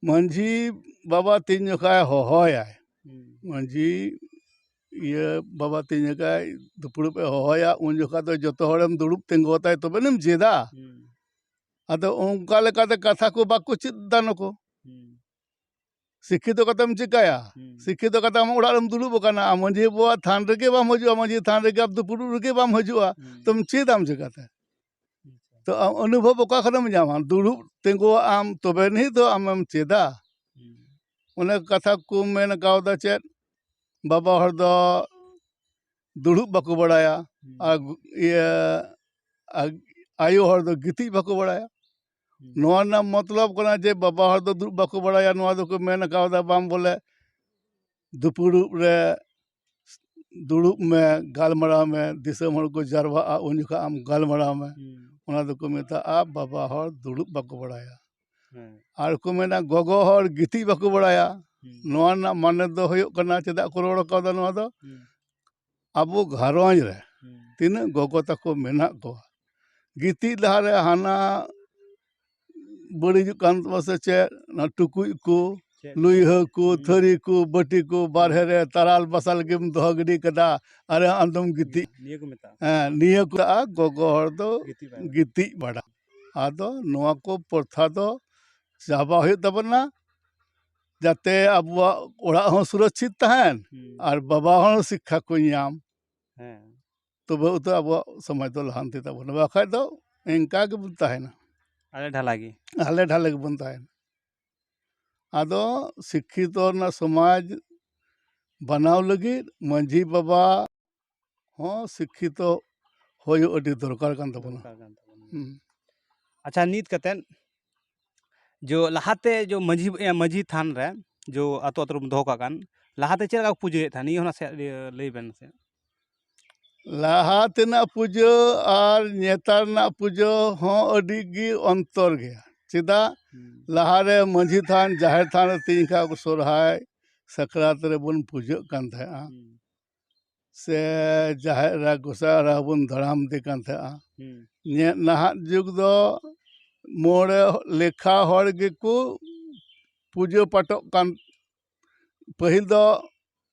ᱢᱟᱹᱡᱷᱤ ᱵᱟᱵᱟ ᱛᱤᱱ ᱡᱚᱠᱷᱟᱭ ᱦᱚᱦᱚᱭᱟᱭ, ᱦᱩᱸ᱾ ᱢᱟᱹᱡᱷᱤ ᱤᱭᱟᱹ ᱵᱟᱵᱟ ᱛᱤᱱ ᱡᱚᱠᱷᱟᱭ ᱫᱩᱯᱲᱩᱵ ᱮ ᱦᱚᱦᱚᱭᱟ, ᱩᱱ ᱡᱚᱠᱷᱟ ᱫᱚ ᱡᱚᱛᱚ ᱦᱚᱲᱮᱢ ᱫᱩᱲᱩᱵ ᱛᱤᱸᱜᱩ ᱟᱛᱟᱭ, ᱛᱚᱵᱮᱱᱮᱢ ᱪᱮᱫᱟ᱾ ᱦᱩᱸ᱾ ᱟᱫᱚ ᱚᱱᱠᱟ ᱞᱮᱠᱟᱛᱮ ᱠᱟᱛᱷᱟ ᱠᱚ ᱵᱟᱠᱚ ᱪᱮᱫ ᱫᱟ ᱱᱩᱠᱩ᱾ ᱦᱩᱸ᱾ ᱥᱤᱠᱠᱷᱤᱛᱚ ᱠᱟᱛᱮᱢ ᱪᱤᱠᱟᱹᱭᱟ? ᱦᱩᱸ᱾ ᱥᱤᱠᱠᱷᱤᱛᱚ ᱠᱟᱛᱮ ᱟᱢ ᱚᱲᱟᱜ ᱨᱮᱢ ᱫᱩᱲᱩᱵ ᱟᱠᱟᱱᱟ, ᱟᱢ ᱢᱟᱹᱡᱷᱤ ᱵᱟᱵᱟ ᱛᱷᱟᱱ ᱨᱮᱜᱮ ᱵᱟᱢ ᱦᱤᱡᱩᱜᱼᱟ, ᱢᱟᱹᱡᱷᱤ ᱛᱷᱟᱱ ᱨᱮᱜᱮ ᱟᱢ ᱫᱩᱯᱲᱩᱵ ᱨᱮᱜᱮ ᱵᱟᱢ ᱦᱤᱡᱩᱜᱼᱟ, ᱦᱩᱸ᱾ ᱛᱚᱢ ᱪᱮᱫᱟᱢ ᱪᱤᱠᱟᱹᱛᱮ? ᱟᱪᱪᱷᱟ᱾ ᱛᱚ ᱟᱢ ᱚᱱᱩᱵᱷᱚᱵ ᱚᱠᱟ ᱠᱷᱚᱱᱮᱢ ᱧᱟᱢᱟ? ᱫᱩᱲᱩᱵ ᱛᱤᱸᱜᱩᱣᱟᱜ ᱟᱢ, ᱛᱚᱵᱮ ᱟᱹᱱᱤᱡ ᱫᱚ ᱟᱢᱮᱢ ᱪᱮᱫᱟ᱾ ᱦᱩᱸ᱾ ᱚᱱᱮ ᱠᱟᱛᱷᱟ ᱠᱚ ᱢᱮᱱ ᱠᱟᱣᱫᱟ ᱪᱮᱫ, ᱵᱟᱵᱟ ᱦᱚᱲ ᱫᱚ ᱫᱩᱲᱩᱵ ᱵᱟᱠᱚ ᱵᱟᱲᱟᱭᱟ, ᱦᱩᱸ᱾ ᱟᱨ ᱤᱭᱟᱹ, ᱟᱨ ᱟᱭᱳ ᱦᱚᱲ ᱫᱚ ᱜᱤᱛᱤᱡ ᱵᱟᱠᱚ ᱵᱟᱲᱟᱭᱟ᱾ ᱦᱩᱸ᱾ ᱱᱚᱣᱟ ᱨᱮᱱᱟᱜ ᱢᱚᱛᱞᱚᱵ ᱠᱟᱱᱟ ᱡᱮ ᱵᱟᱵᱟ ᱦᱚᱲ ᱫᱚ ᱫᱩᱲᱩᱵ ᱵᱟᱠᱚ ᱵᱟᱲᱟᱭᱟ, ᱱᱚᱣᱟ ᱫᱚᱠᱚ ᱢᱮᱱ ᱠᱟᱣᱫᱟ ᱵᱟᱝ ᱵᱚᱞᱮ ᱫᱩᱯᱲᱩᱵ ᱨᱮ ᱫᱩᱲᱩᱵ ᱢᱮ, ᱜᱟᱞᱢᱟᱨᱟᱣ ᱢᱮ, ᱫᱤᱥᱚᱢ ᱦᱚᱲ ᱠᱚ ᱡᱟᱨᱣᱟᱜᱼᱟ, ᱩᱱ ᱡᱚᱠᱷᱚᱱ ᱟᱢ ᱜᱟᱞᱢᱟᱨᱟᱣ ᱢᱮ᱾ ᱦᱩᱸ᱾ ᱚᱱᱟ ᱫᱚᱠᱚ ᱢᱮᱛᱟᱜᱼᱟ ᱵᱟᱵᱟ ᱦᱚᱲ ᱫᱩᱲᱩᱵ ᱵᱟᱠᱚ ᱵᱟᱲᱟᱭᱟ᱾ ᱦᱮᱸ᱾ ᱟᱨ ᱠᱚ ᱢᱮᱱᱟ ᱜᱚᱜᱚ ᱦᱚᱲ ᱜᱤᱛᱤᱡ ᱵᱟᱠᱚ ᱵᱟᱲᱟᱭᱟ᱾ ᱦᱩᱸ᱾ ᱱᱚᱣᱟ ᱨᱮᱱᱟᱜ ᱢᱟᱱᱮ ᱫᱚ ᱦᱩᱭᱩᱜ ᱠᱟᱱᱟ, ᱪᱮᱫᱟᱜ ᱠᱚ ᱨᱚᱲ ᱠᱟᱣᱫᱟ ᱱᱚᱣᱟ ᱫᱚ? ᱦᱩᱸ᱾ ᱟᱵᱚ ᱜᱷᱟᱨᱚᱸᱡᱽ ᱨᱮ ᱦᱩᱸ᱾ ᱛᱤᱱᱟᱹᱜ ᱜᱚᱜᱚ ᱛᱟᱠᱚ ᱢᱮᱱᱟᱜ ᱠᱚᱣᱟ, ᱜᱤᱛᱤᱡ ᱞᱟᱦᱟᱨᱮ ᱦᱟᱱᱟ ᱵᱟᱹᱲᱤᱡᱚᱜ ᱠᱟᱱ ᱛᱟᱵᱚᱱᱟ ᱥᱮ ᱪᱮᱫ, ᱚᱱᱟ ᱴᱩᱠᱩᱡ ᱠᱚ, ᱪᱮᱫ? ᱞᱩᱭᱦᱟᱹ ᱠᱚ, ᱦᱩᱸ᱾ ᱛᱷᱟᱹᱨᱤ ᱠᱚ, ᱵᱟᱹᱴᱤ ᱠᱚ ᱵᱟᱨᱦᱮ ᱨᱮ ᱛᱟᱨᱟᱞ ᱵᱟᱥᱟᱞ ᱜᱮᱢ ᱫᱚᱦᱚ ᱜᱤᱰᱤ ᱠᱟᱫᱟ, ᱟᱨᱮ ᱟᱢᱫᱚᱢ ᱜᱤᱛᱤᱡ᱾ ᱱᱤᱭᱟᱹ ᱠᱚ ᱢᱮᱛᱟᱜᱼᱟ ᱦᱮᱸ, ᱱᱤᱭᱟᱹ ᱠᱚ ᱟᱨ ᱜᱚᱜᱚ ᱦᱚᱲ ᱫᱚ ᱜᱤᱛᱤᱡ ᱵᱟᱲᱟ᱾ ᱜᱤᱛᱤᱡ ᱵᱟᱲᱟ᱾ ᱟᱫᱚ ᱱᱚᱣᱟ ᱠᱚ ᱯᱨᱚᱛᱷᱟ ᱫᱚ ᱪᱟᱵᱟ ᱦᱩᱭᱩᱜ ᱛᱟᱵᱚᱱᱟ, ᱡᱟᱛᱮ ᱟᱵᱚᱣᱟᱜ ᱚᱲᱟᱜ ᱦᱚᱸ ᱥᱩᱨᱚᱠᱪᱷᱤᱛ ᱛᱟᱦᱮᱱ ᱦᱩᱸ᱾ ᱟᱨ ᱵᱟᱵᱟ ᱦᱚᱲ ᱦᱚᱸ ᱥᱤᱠᱠᱷᱟ ᱠᱚ ᱧᱟᱢ᱾ ᱦᱮᱸ᱾ ᱛᱚᱵᱮ ᱩᱛᱟᱹᱨ ᱟᱵᱚᱣᱟᱜ ᱥᱚᱢᱟᱡᱽ ᱫᱚ ᱞᱟᱦᱟᱱᱛᱤ ᱛᱟᱵᱚᱱᱟ, ᱵᱟᱠᱷᱟᱡ ᱫᱚ ᱤᱱᱠᱟ ᱜᱮᱵᱚᱱ ᱛᱟᱦᱮᱱᱟ, ᱟᱞᱮ ᱰᱷᱟᱞᱟ ᱜᱮ᱾ ᱟᱞᱮ ᱰᱷᱟᱞᱮ ᱜᱮᱵᱚᱱ ᱛᱟᱦᱮᱱᱟ᱾ ᱟᱫᱚ ᱥᱤᱠᱠᱷᱤᱛᱚ ᱨᱮᱱᱟᱜ ᱥᱚᱢᱟᱡᱽ ᱵᱟᱱᱟᱣ ᱞᱟᱹᱜᱤᱫ ᱢᱟᱺᱡᱷᱤ ᱵᱟᱵᱟ ᱦᱚᱸ ᱥᱤᱠᱠᱷᱤᱛᱚ ᱦᱩᱭᱩᱜ ᱟᱹᱰᱤ ᱫᱚᱨᱠᱟᱨ ᱠᱟᱱ ᱛᱟᱵᱚᱱᱟ᱾ ᱫᱚᱨᱠᱟᱨ ᱠᱟᱱ ᱛᱟᱵᱚᱱᱟ᱾ ᱦᱩᱸ᱾ ᱟᱪᱪᱷᱟ, ᱱᱤᱛ ᱠᱟᱛᱮᱫ ᱡᱚ ᱞᱟᱦᱟᱛᱮ ᱡᱚ ᱢᱟᱹᱡᱷᱤ, ᱮ, ᱢᱟᱹᱡᱷᱤ ᱛᱷᱟᱱ ᱨᱮ ᱡᱚ ᱟᱛᱳ ᱟᱛᱳ ᱨᱮᱵᱚᱱ ᱫᱚᱦᱚ ᱠᱟᱜ ᱠᱟᱱ, ᱞᱟᱦᱟᱛᱮ ᱪᱮᱫ ᱞᱮᱠᱟ ᱠᱚ ᱯᱩᱡᱟᱹᱭᱮᱫ ᱛᱟᱦᱮᱸᱫ, ᱱᱤᱭᱟᱹ ᱦᱚᱸ ᱱᱟᱥᱮ ᱞᱟᱹᱭ ᱵᱮᱱ ᱥᱮ᱾ ᱞᱟᱦᱟ ᱛᱮᱱᱟᱜ ᱯᱩᱡᱟᱹ ᱟᱨ ᱱᱮᱛᱟᱨ ᱨᱮᱱᱟᱜ ᱯᱩᱡᱟᱹ ᱦᱚᱸ ᱟᱹᱰᱤ ᱜᱮ ᱚᱱᱛᱚᱨ ᱜᱮᱭᱟ᱾ ᱪᱮᱫᱟᱜ? ᱦᱩᱸ᱾ ᱞᱟᱦᱟᱨᱮ ᱢᱟᱹᱡᱷᱤ ᱛᱷᱟᱱ, ᱡᱟᱦᱮᱨ ᱛᱷᱟᱱ ᱨᱮ ᱛᱤᱧ ᱠᱷᱟᱡ ᱠᱚ ᱥᱚᱨᱦᱟᱭ, ᱥᱟᱠᱨᱟᱛ ᱨᱮᱵᱚᱱ ᱯᱩᱡᱟᱹᱜ ᱠᱟᱱ ᱛᱟᱦᱮᱸᱜᱼᱟ, ᱦᱩᱸ᱾ ᱥᱮ ᱡᱟᱦᱮᱨ ᱮᱨᱟ, ᱜᱚᱸᱥᱟᱭ ᱮᱨᱟ ᱦᱚᱸᱵᱚᱱ ᱫᱟᱨᱟᱢ ᱤᱫᱤ ᱠᱟᱱ ᱛᱟᱦᱮᱸᱜᱼᱟ᱾ ᱦᱩᱸ᱾ ᱱᱤᱭᱟᱹ ᱱᱟᱦᱟᱜ ᱡᱩᱜᱽ ᱫᱚ ᱢᱚᱬᱮ ᱞᱮᱠᱷᱟ ᱦᱚᱲ ᱜᱮᱠᱚ ᱯᱩᱡᱟᱹ ᱯᱟᱴᱚᱜ ᱠᱟᱱ᱾ ᱯᱟᱹᱦᱤᱞ ᱫᱚ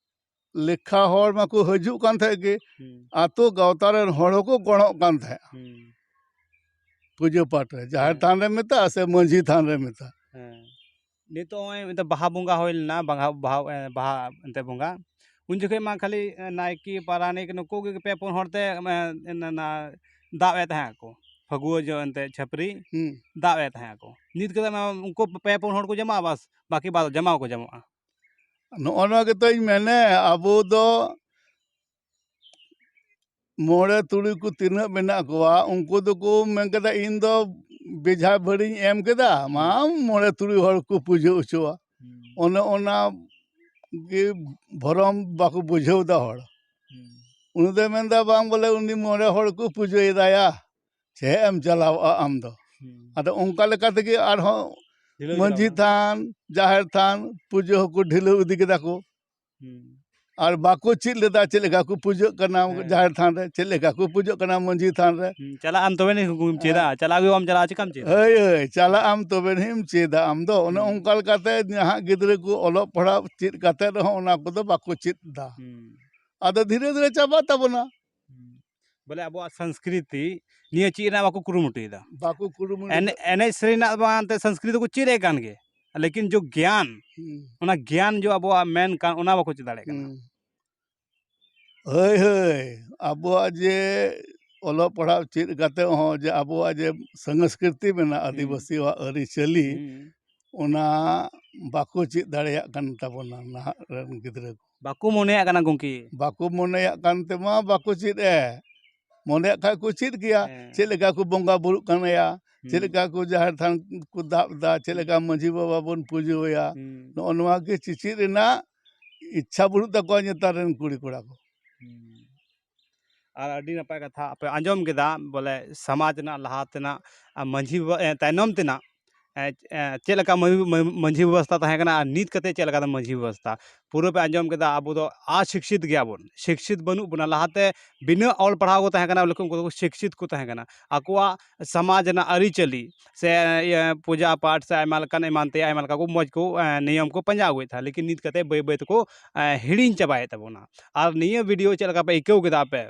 ᱞᱮᱠᱷᱟ ᱦᱚᱲ ᱢᱟᱠᱚ ᱦᱤᱡᱩᱜ ᱠᱟᱱ ᱛᱟᱦᱮᱸᱫ ᱜᱮ, ᱦᱩᱸ᱾ ᱟᱛᱳ ᱜᱟᱶᱛᱟ ᱨᱮᱱ ᱦᱚᱲ ᱦᱚᱸᱠᱚ ᱜᱚᱲᱚᱜ ᱠᱟᱱ ᱛᱟᱦᱮᱸᱫ ᱦᱩᱸ᱾ ᱯᱩᱡᱟᱹ ᱯᱟᱴ ᱨᱮ, ᱡᱟᱦᱮᱨ ᱦᱮᱸ᱾ ᱛᱷᱟᱱ ᱨᱮ ᱢᱮᱛᱟᱜ ᱥᱮ ᱢᱟᱹᱡᱷᱤ ᱛᱷᱟᱱ ᱨᱮ ᱢᱮᱛᱟᱜ᱾ ᱦᱮᱸ᱾ ᱱᱤᱛᱚᱜ ᱱᱚᱜᱼᱚᱭ ᱢᱤᱫᱴᱮᱱ ᱵᱟᱦᱟ ᱵᱚᱸᱜᱟ ᱦᱩᱭ ᱞᱮᱱᱟ, ᱵᱟᱦᱟ, ᱵᱟᱦᱟ, ᱮ, ᱵᱟᱦᱟ ᱮᱱᱛᱮ ᱵᱚᱸᱜᱟ, ᱩᱱ ᱡᱚᱠᱷᱮᱡ ᱢᱟ ᱠᱷᱟᱹᱞᱤ, ᱮ, ᱱᱟᱭᱠᱮ, ᱯᱟᱨᱟᱱᱤᱠ ᱱᱩᱠᱩ ᱜᱮ ᱯᱮ ᱯᱩᱱ ᱦᱚᱲ ᱛᱮ, ᱮ, ᱮ, ᱚᱱᱟ ᱫᱟᱵ ᱮᱫ ᱛᱟᱦᱮᱸ ᱟᱠᱚ, ᱯᱷᱟᱹᱜᱩᱣᱟᱹ ᱡᱚ ᱮᱱᱛᱮ ᱪᱷᱟᱹᱯᱨᱤ ᱦᱩᱸ᱾ ᱫᱟᱵ ᱮᱫ ᱛᱟᱦᱮᱸ ᱟᱠᱚ᱾ ᱱᱤᱛ ᱠᱟᱛᱮ ᱢᱟ ᱩᱱᱠᱩ ᱯᱮ ᱯᱩᱱ ᱦᱚᱲ ᱠᱚ ᱡᱚᱢᱟ, ᱵᱟᱥ ᱵᱟᱹᱠᱤ ᱵᱟᱫ ᱡᱟᱢᱟ ᱠᱚ ᱡᱚᱢᱚᱜᱼᱟ᱾ ᱱᱚᱜᱼᱚ ᱱᱚᱣᱟ ᱜᱮᱛᱚᱧ ᱢᱮᱱᱮ, ᱟᱵᱚ ᱫᱚ ᱢᱚᱬᱮ ᱛᱩᱨᱩᱭ ᱠᱚ ᱛᱤᱱᱟᱹᱜ ᱢᱮᱱᱟᱜ ᱠᱚᱣᱟ, ᱩᱱᱠᱩ ᱫᱚᱠᱚ ᱢᱮᱱ ᱠᱮᱫᱟ, "ᱤᱧ ᱫᱚ ᱵᱮᱡᱷᱟ ᱵᱷᱟᱹᱲᱤᱧ ᱮᱢ ᱠᱮᱫᱟ, ᱢᱟ ᱢᱚᱬᱮ ᱛᱩᱨᱩᱭ ᱦᱚᱲ ᱠᱚ ᱯᱩᱡᱟᱹ ᱦᱚᱪᱚᱣᱟ᱾" ᱦᱩᱸ᱾ ᱚᱱᱮ ᱚᱱᱟ ᱜᱮ ᱵᱷᱚᱨᱚᱢ ᱵᱟᱠᱚ ᱵᱩᱡᱷᱟᱹᱣ ᱮᱫᱟ ᱦᱚᱲ᱾ ᱦᱩᱸ᱾ ᱩᱱᱤ ᱫᱚᱭ ᱢᱮᱱᱫᱟ, "ᱵᱟᱝ ᱵᱚᱞᱮ, ᱩᱱᱤ ᱢᱚᱬᱮ ᱦᱚᱲ ᱠᱚ ᱯᱩᱡᱟᱹᱭᱮᱫᱟᱭᱟ, ᱪᱮᱫ ᱮᱢ ᱪᱟᱞᱟᱣᱼᱟ ᱟᱢ ᱫᱚ?" ᱦᱩᱸ᱾ ᱟᱫᱚ ᱚᱱᱠᱟ ᱞᱮᱠᱟ ᱛᱮᱜᱮ ᱟᱨᱦᱚᱸ ᱰᱷᱤᱞᱟᱹᱣ ᱢᱟᱹᱡᱷᱤ ᱪᱟᱞᱟᱣ ᱮᱱᱟ᱾ ᱛᱷᱟᱱ, ᱡᱟᱦᱮᱨ ᱛᱷᱟᱱ ᱯᱩᱡᱟᱹ ᱦᱚᱸᱠᱚ ᱰᱷᱤᱞᱟᱹᱣ ᱤᱫᱤ ᱠᱮᱫᱟ ᱠᱚ᱾ ᱦᱩᱸ᱾ ᱟᱨ ᱵᱟᱠᱚ ᱪᱮᱫ ᱞᱮᱫᱟ ᱪᱮᱫ ᱞᱮᱠᱟ ᱠᱚ ᱯᱩᱡᱟᱹᱜ ᱠᱟᱱᱟ ᱦᱮᱸ᱾ ᱡᱟᱦᱮᱨ ᱛᱷᱟᱱ ᱨᱮ, ᱪᱮᱫ ᱞᱮᱠᱟ ᱠᱚ ᱯᱩᱡᱟᱹᱜ ᱠᱟᱱᱟ ᱢᱟᱹᱡᱷᱤ ᱛᱷᱟᱱ ᱨᱮ᱾ ᱦᱩᱸ, ᱪᱟᱞᱟᱜ ᱟᱢ ᱛᱚᱵᱮ ᱱᱤ ᱦᱩᱠᱩᱢ ᱪᱮᱫᱟ, ᱦᱮᱸ᱾ ᱪᱟᱞᱟᱜ ᱦᱩᱭᱩᱜᱼᱟ, ᱟᱢ ᱪᱟᱞᱟᱜᱼᱟ, ᱪᱤᱠᱟᱢ ᱪᱮᱫᱟ? ᱦᱳᱭ, ᱦᱳᱭ, ᱪᱟᱞᱟᱜ ᱟᱢ ᱛᱚᱵᱮ ᱱᱤᱢ ᱪᱮᱫᱟ ᱟᱢ ᱫᱚ᱾ ᱚᱱᱮ ᱦᱩᱸ᱾ ᱚᱱᱠᱟ ᱞᱮᱠᱟᱛᱮ ᱱᱟᱦᱟᱜ ᱜᱤᱫᱽᱨᱟᱹ ᱠᱚ ᱚᱞᱚᱜ ᱯᱟᱲᱦᱟᱜ ᱪᱮᱫ ᱠᱟᱛᱮ ᱨᱮᱦᱚᱸ ᱚᱱᱟ ᱠᱚᱫᱚ ᱵᱟᱠᱚ ᱪᱮᱫ ᱮᱫᱟ᱾ ᱦᱩᱸ᱾ ᱟᱫᱚ ᱫᱷᱤᱨᱮ ᱫᱷᱤᱨᱮ ᱪᱟᱵᱟᱜ ᱛᱟᱵᱚᱱᱟ᱾ ᱦᱩᱸ᱾ ᱵᱚᱞᱮ ᱟᱵᱚᱣᱟᱜ ᱥᱚᱝᱥᱠᱨᱤᱛᱤ ᱱᱤᱭᱟᱹ ᱪᱮᱫ ᱨᱮᱱᱟᱜ ᱵᱟᱠᱚ ᱠᱩᱨᱩᱢᱩᱴᱩᱭᱮᱫᱟ᱾ ᱵᱟᱠᱚ ᱠᱩᱨᱩᱢᱩᱴᱩ ᱮᱱᱮᱡ, ᱮᱱᱮᱡ ᱥᱮᱨᱮᱧ ᱨᱮᱱᱟᱜ ᱢᱟ ᱮᱱᱛᱮ ᱥᱚᱝᱥᱠᱨᱤᱛᱤ ᱠᱚ ᱪᱮᱫ ᱮᱫ ᱠᱟᱱ ᱜᱮ, ᱞᱮᱠᱤᱱ ᱡᱚ ᱜᱮᱭᱟᱱ, ᱦᱩᱸ᱾ ᱚᱱᱟ ᱜᱮᱭᱟᱱ ᱡᱚ ᱟᱵᱚᱣᱟᱜ ᱢᱮᱱ ᱠᱟᱱ, ᱚᱱᱟ ᱵᱟᱠᱚ ᱪᱮᱫ ᱫᱟᱲᱮᱭᱟᱜ ᱠᱟᱱᱟ᱾ ᱦᱩᱸ᱾ ᱦᱳᱭ, ᱦᱳᱭ, ᱟᱵᱚᱣᱟᱜ ᱡᱮ ᱚᱞᱚᱜ ᱯᱟᱲᱦᱟᱜ ᱪᱮᱫ ᱠᱟᱛᱮ ᱦᱚᱸ ᱡᱮ ᱟᱵᱚᱣᱟᱜ ᱡᱮ ᱥᱚᱝᱥᱠᱨᱤᱛᱤ ᱢᱮᱱᱟᱜᱼᱟ, ᱦᱩᱸ᱾ ᱟᱹᱫᱤᱵᱟᱹᱥᱤᱣᱟᱜ ᱟᱹᱨᱤᱪᱟᱹᱞᱤ, ᱦᱩᱸ᱾ ᱚᱱᱟ ᱵᱟᱠᱚ ᱪᱮᱫ ᱫᱟᱲᱮᱭᱟᱜ ᱠᱟᱱ ᱛᱟᱵᱚᱱᱟ ᱱᱟᱦᱟᱜ ᱨᱮᱱ ᱜᱤᱫᱽᱨᱟᱹ ᱠᱚ᱾ ᱵᱟᱠᱚ ᱢᱚᱱᱮᱭᱟᱜ ᱠᱟᱱᱟ ᱜᱚᱢᱠᱮ᱾ ᱵᱟᱠᱚ ᱢᱚᱱᱮᱭᱟᱜ ᱠᱟᱱ ᱛᱮᱢᱟ ᱵᱟᱠᱚ ᱪᱮᱫ ᱮ᱾ ᱢᱚᱱᱮᱭᱟᱜ ᱠᱷᱟᱡ ᱠᱚ ᱪᱮᱫ ᱜᱮᱭᱟ᱾ ᱦᱮᱸ᱾ ᱪᱮᱫ ᱞᱮᱠᱟ ᱠᱚ ᱵᱚᱸᱜᱟ ᱵᱩᱨᱩᱜ ᱠᱟᱱᱟ, ᱦᱩᱸ᱾ ᱪᱮᱫ ᱞᱮᱠᱟ ᱠᱚ ᱡᱟᱦᱮᱨ ᱛᱷᱟᱱ ᱠᱚ ᱫᱟᱵ ᱮᱫᱟ, ᱪᱮᱫ ᱦᱩᱸ᱾ ᱞᱮᱠᱟ ᱢᱟᱹᱡᱷᱤ ᱵᱟᱵᱟ ᱵᱚᱱ ᱯᱩᱡᱟᱹ ᱟᱭᱟ, ᱦᱩᱸ᱾ ᱱᱚᱜᱼᱚ ᱱᱚᱣᱟ ᱜᱮ ᱪᱮᱪᱮᱫ ᱨᱮᱱᱟᱜ ᱤᱪᱪᱷᱟ ᱵᱟᱹᱱᱩᱜ ᱛᱟᱠᱚᱣᱟ ᱱᱮᱛᱟᱨ ᱨᱮᱱ ᱠᱩᱲᱤ ᱠᱚᱲᱟ ᱠᱚ᱾ ᱦᱩᱸ᱾ ᱟᱨ ᱟᱹᱰᱤ ᱱᱟᱯᱟᱭ ᱠᱟᱛᱷᱟ ᱯᱮ ᱟᱸᱡᱚᱢ ᱠᱮᱫᱟ, ᱵᱚᱞᱮ ᱥᱚᱢᱟᱡᱽ ᱨᱮᱱᱟᱜ ᱞᱟᱦᱟ ᱛᱮᱱᱟᱜ, ᱟ, ᱢᱟᱹᱡᱷᱤ ᱵᱟᱵᱟ, ᱮ, ᱛᱟᱭᱱᱚᱢ ᱛᱮᱱᱟᱜ, ᱮ, ᱮ, ᱪᱮᱫ ᱞᱮᱠᱟ ᱢᱟᱹ-, ᱢᱟᱹ-, ᱢᱟᱹᱡᱷᱤ ᱵᱮᱵᱚᱥᱛᱷᱟ ᱛᱟᱦᱮᱸ ᱠᱟᱱᱟ ᱟᱨ ᱱᱤᱛ ᱠᱟᱛᱮ ᱪᱮᱫ ᱞᱮᱠᱟ ᱢᱟᱹᱡᱷᱤ ᱵᱮᱵᱚᱥᱛᱷᱟ᱾ ᱯᱩᱨᱟᱹ ᱯᱮ ᱟᱸᱡᱚᱢ ᱠᱮᱫᱟ, ᱟᱵᱚ ᱫᱚ ᱚᱥᱤᱠᱥᱤᱛ ᱜᱮᱭᱟ ᱵᱚᱱ, ᱥᱤᱠᱥᱤᱛ ᱵᱟᱹᱱᱩᱜ ᱵᱚᱱᱟ᱾ ᱞᱟᱦᱟᱛᱮ ᱵᱤᱱᱟᱹ ᱚᱞ ᱯᱟᱲᱦᱟᱣ ᱠᱚ ᱛᱟᱦᱮᱸ ᱠᱟᱱᱟ, ᱞᱮᱠᱤᱱ ᱩᱱᱠᱩ ᱫᱚ ᱥᱤᱠᱥᱤᱛ ᱠᱚ ᱛᱟᱦᱮᱸ ᱠᱟᱱᱟ᱾ ᱟᱠᱚᱣᱟᱜ ᱥᱚᱢᱟᱡᱽ ᱨᱮᱱᱟᱜ ᱟᱹᱨᱤᱪᱟᱹᱞᱤ ᱥᱮ, ᱤᱭᱟᱹ, ᱯᱩᱡᱟ ᱯᱟᱴ ᱥᱮ ᱟᱭᱢᱟ ᱞᱮᱠᱟᱱ ᱮᱢᱟᱱ ᱛᱮᱭᱟᱜ ᱟᱭᱢᱟ ᱞᱮᱠᱟ ᱠᱚ ᱢᱚᱡᱽ ᱠᱚ, ᱮ, ᱱᱤᱭᱚᱢ ᱠᱚ ᱯᱟᱸᱡᱟ ᱟᱹᱜᱩᱭᱮᱫ ᱛᱟᱦᱮᱸᱫ, ᱞᱮᱠᱤᱱ ᱱᱤᱛ ᱠᱟᱛᱮ ᱵᱟᱹᱭ ᱵᱟᱹᱭ ᱛᱮᱠᱚ, ᱮ, ᱦᱤᱲᱤᱧ ᱪᱟᱵᱟᱭᱮᱫ ᱛᱟᱵᱚᱱᱟ᱾ ᱟᱨ ᱱᱤᱭᱟᱹ video ᱪᱮᱫ ᱞᱮᱠᱟ ᱯᱮ ᱟᱹᱭᱠᱟᱹᱣ ᱠᱮᱫᱟ ᱟᱯᱮ?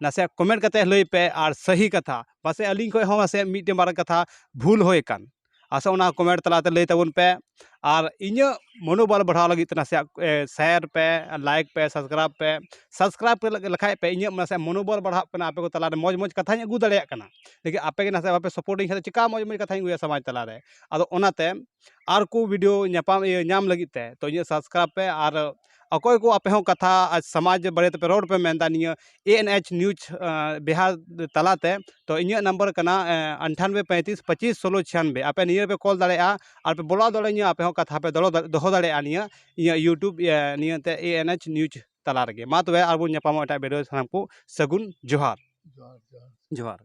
ᱱᱟᱥᱮ comment ᱠᱟᱛᱮ ᱞᱟᱹᱭ ᱯᱮ, ᱟᱨ ᱥᱟᱹᱦᱤ ᱠᱟᱛᱷᱟ, ᱯᱟᱥᱮᱡ ᱟᱹᱞᱤᱧ ᱠᱷᱚᱱ ᱦᱚᱸ ᱱᱟᱥᱮ ᱢᱤᱫᱴᱮᱱ ᱵᱟᱨ ᱠᱟᱛᱷᱟ ᱵᱷᱩᱞ ᱦᱩᱭ ᱟᱠᱟᱱ, ᱟᱥᱚᱜ ᱚᱱᱟ comment ᱛᱟᱞᱟᱛᱮ ᱞᱟᱹᱭ ᱛᱟᱵᱚᱱ ᱯᱮ᱾ ᱟᱨ ᱤᱧᱟᱹᱜ ᱢᱚᱱᱳᱵᱚᱞ ᱵᱟᱲᱦᱟᱣ ᱞᱟᱹᱜᱤᱫ ᱛᱮ ᱱᱟᱥᱮᱭᱟᱜ, ᱮ, share ᱯᱮ, like ᱯᱮ, subscribe ᱯᱮ᱾ Subscribe ᱯᱮ ᱞᱮᱠᱷᱟᱡ ᱯᱮ, ᱤᱧᱟᱹᱜ ᱱᱟᱥᱮ ᱢᱚᱱᱳᱵᱚᱞ ᱵᱟᱲᱦᱟᱜ ᱠᱟᱱᱟ, ᱟᱯᱮ ᱠᱚ ᱛᱟᱞᱟᱨᱮ ᱢᱚᱡᱽ ᱢᱚᱡᱽ ᱠᱟᱛᱷᱟᱧ ᱟᱹᱜᱩ ᱫᱟᱲᱮᱭᱟᱜ ᱠᱟᱱᱟ᱾ ᱞᱮᱠᱤᱱ ᱟᱯᱮ ᱜᱮ ᱱᱟᱥᱮ ᱵᱟᱯᱮ support ᱤᱧ ᱠᱷᱟᱱ ᱫᱚ ᱪᱤᱠᱟ ᱢᱚᱡᱽ ᱢᱚᱡᱽ ᱠᱟᱛᱷᱟᱧ ᱟᱹᱜᱩᱭᱟ ᱥᱚᱢᱟᱡᱽ ᱛᱟᱞᱟᱨᱮ? ᱟᱫᱚ ᱚᱱᱟᱛᱮ ᱟᱨ ᱠᱚ video ᱧᱟᱯᱟᱢ, ᱤᱭᱟᱹ, ᱧᱟᱢ ᱞᱟᱹᱜᱤᱫ ᱛᱮ ᱛᱚ ᱤᱧᱟᱹᱜ subscribe ᱯᱮ, ᱟᱨ ᱚᱠᱚᱭ ᱠᱚ ᱟᱯᱮ ᱦᱚᱸ ᱠᱟᱛᱷᱟ ᱟᱨ ᱥᱚᱢᱟᱡᱽ ᱵᱟᱨᱮ ᱛᱮᱯᱮ ᱨᱚᱲ ᱯᱮ ᱢᱮᱱᱫᱟ ᱱᱤᱭᱟᱹ A N H news, ᱟ, ᱵᱤᱦᱟᱨ ᱛᱟᱞᱟᱛᱮ, ᱛᱚ ᱤᱧᱟᱹᱜ number ᱠᱟᱱᱟ, ᱮ, ᱟᱴᱷᱟᱱᱵᱮ ᱯᱚᱸᱭᱛᱨᱤᱥ ᱯᱚᱸᱪᱤᱥ ᱥᱳᱞᱳ ᱪᱷᱤᱭᱟᱱᱵᱮ᱾ ᱟᱯᱮ ᱱᱤᱭᱟᱹ ᱨᱮᱯᱮ call ᱫᱟᱲᱮᱭᱟᱜᱼᱟ, ᱟᱨ ᱯᱮ ᱵᱚᱞᱚ ᱫᱟᱲᱮᱭᱟᱹᱧᱟ, ᱟᱯᱮ ᱦᱚᱸ ᱠᱟᱛᱷᱟ ᱯᱮ ᱫᱚᱦᱚ ᱫᱟᱲᱮᱭᱟᱜᱼᱟ ᱱᱤᱭᱟᱹ ᱤᱧᱟᱹᱜ YouTube, ᱤᱭᱟᱹ, ᱱᱤᱭᱟᱹᱛᱮ A N H news ᱛᱟᱞᱟ ᱨᱮᱜᱮ᱾ ᱢᱟ ᱛᱚᱵᱮ ᱟᱨ ᱵᱚᱱ ᱧᱟᱯᱟᱢᱚᱜᱼᱟ ᱮᱴᱟᱜ video ᱨᱮ᱾ ᱥᱟᱱᱟᱢ ᱠᱚ ᱥᱟᱹᱜᱩᱱ ᱡᱚᱦᱟᱨ᱾ ᱡᱚᱦᱟᱨ, ᱡᱚᱦᱟᱨ᱾ ᱡᱚᱦᱟᱨ᱾